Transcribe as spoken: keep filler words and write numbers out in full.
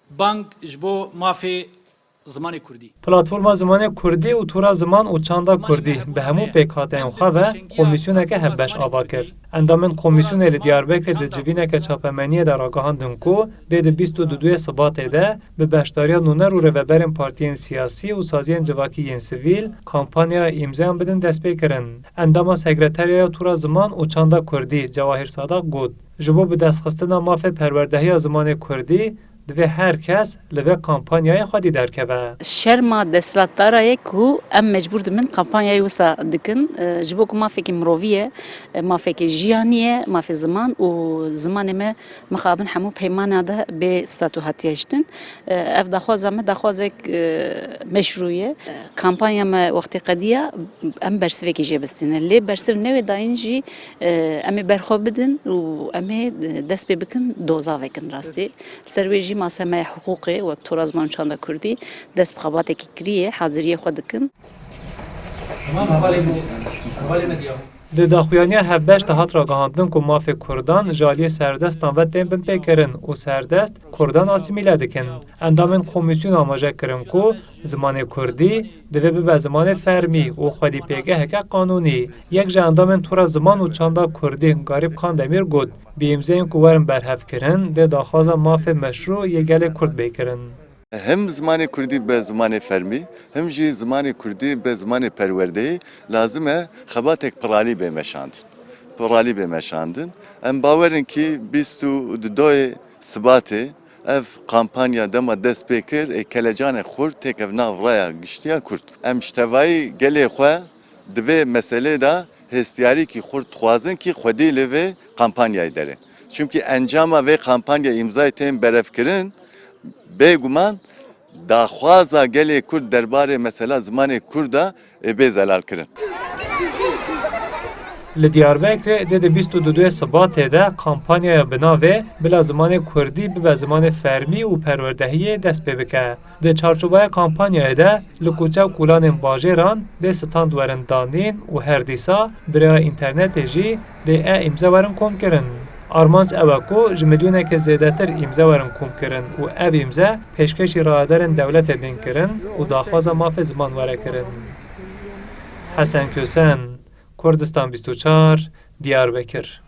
Bang ji bo mafê zimanê kurdî. Platforma Zimanê Kurdî û Tora Ziman û Çanda Kurdî bi hemû pêkhateyên xwe ve komîsyoneke hevbeş ava kir. Endamên komîsyonê li Diyarbekirê di civîneke çapemeniyê de ragihandin ku dê di bîst û duyê Sibatê de bi beşdariya nûner û rêveberên partiyên siyasî û saziyên civakî yên sivîl kampanyaya îmzeyan bidin destpêkirin. Endama Sekreteriyaya Tora Ziman û Çanda Kurdî Cewahîr Sadak got, ji bo bidestxistina mafê perwerdehiya zimanê kurdî divê her kes li vê kampanyayê xwedî derkeve. Şerma desthilatdara ye ku em mecbûr dibin kampanyayê wisa dikin, e, ji bo ku mafekî mirovî ye, e, mafekî jiyanî ye, mafê ziman û zimanê me mixabin hemû peymana de bê statû hatiye hiştin. E, ev daxwaza me daxwazek, e, meşrû ye. E, kampanya me wextê qediya em bersivekî jê bistînin. Lê bersiv newê dayîn jî, e, em ê berxwe bidin û em ê, e, dest pê bikin doza vekin rastî. Ser wê jî masemeya hiqûqê wek Tora Ziman û Çanda Kurdî dest bi xebatekî kiriye, haziriyê xwe dikin. Tamam, hevalê bû. Hevalê me diya. Di daxuyaniya hevbeş de hat ragihandin ku mafê kurdan ji aliyê serdestan ve tên binpêkirin û serdest kurdan asîmîle dikin. Endamên komîsyonê amaje kirin ku zimanê kurdî divê bibe zimanê fermî û xwedî pêgeheke qanûnî. Yek ji endamên Tora Ziman û Çanda Kurdî Garîb Kandemîr got, bi îmzeyên ku werin berhevkirin dê daxwaza mafê meşrû yê gelê kurd bê kirin. Hem zimanê kurdî be zimanê fermî, hem jî zimanê kurdî be zimanê perwerdeyî lazim e xebatek piralî bê meşandin. Piralî bê meşandin. Em bawer in kî bîst û dudoyê Sibatê ev kampanya dema dest pê kir, ê kelecanê xurt têkev nav raya giştiya kurd. Em ji tevayî gelê xwe di vê meselê de hêstiyarîkî xurt dixwazin kî xwedî li vê kampanyayê derê. Çimkî encama vê kampanya îmzayê tên berevkirin, bêguman daxwaza gelê kurd derbarê mesela zimanê kurd de ê bê zelalkirin. Li Diyarbekirê dê di bîst û duyê Sibatê de kampanyaya bi navê Bila zimanê kurdî bibe zimanê fermî û perwerdehiyê dest pê bike. Di çarçovaya kampanyayê de li kuçe û kolanên bajêran dê stand werin danîn û her dîsa bi rêya înternetê jî dê e îmze werin komkirin. Armanc ew e ku ji milyoneke zêdetir îmze werin komkirin û ev îmze pêşkêşî rayedarên dewletê bên kirin û daxwaza mafê ziman were kirin. Hesen Kösen, Kurdistan bîst û çar, Diyarbekir.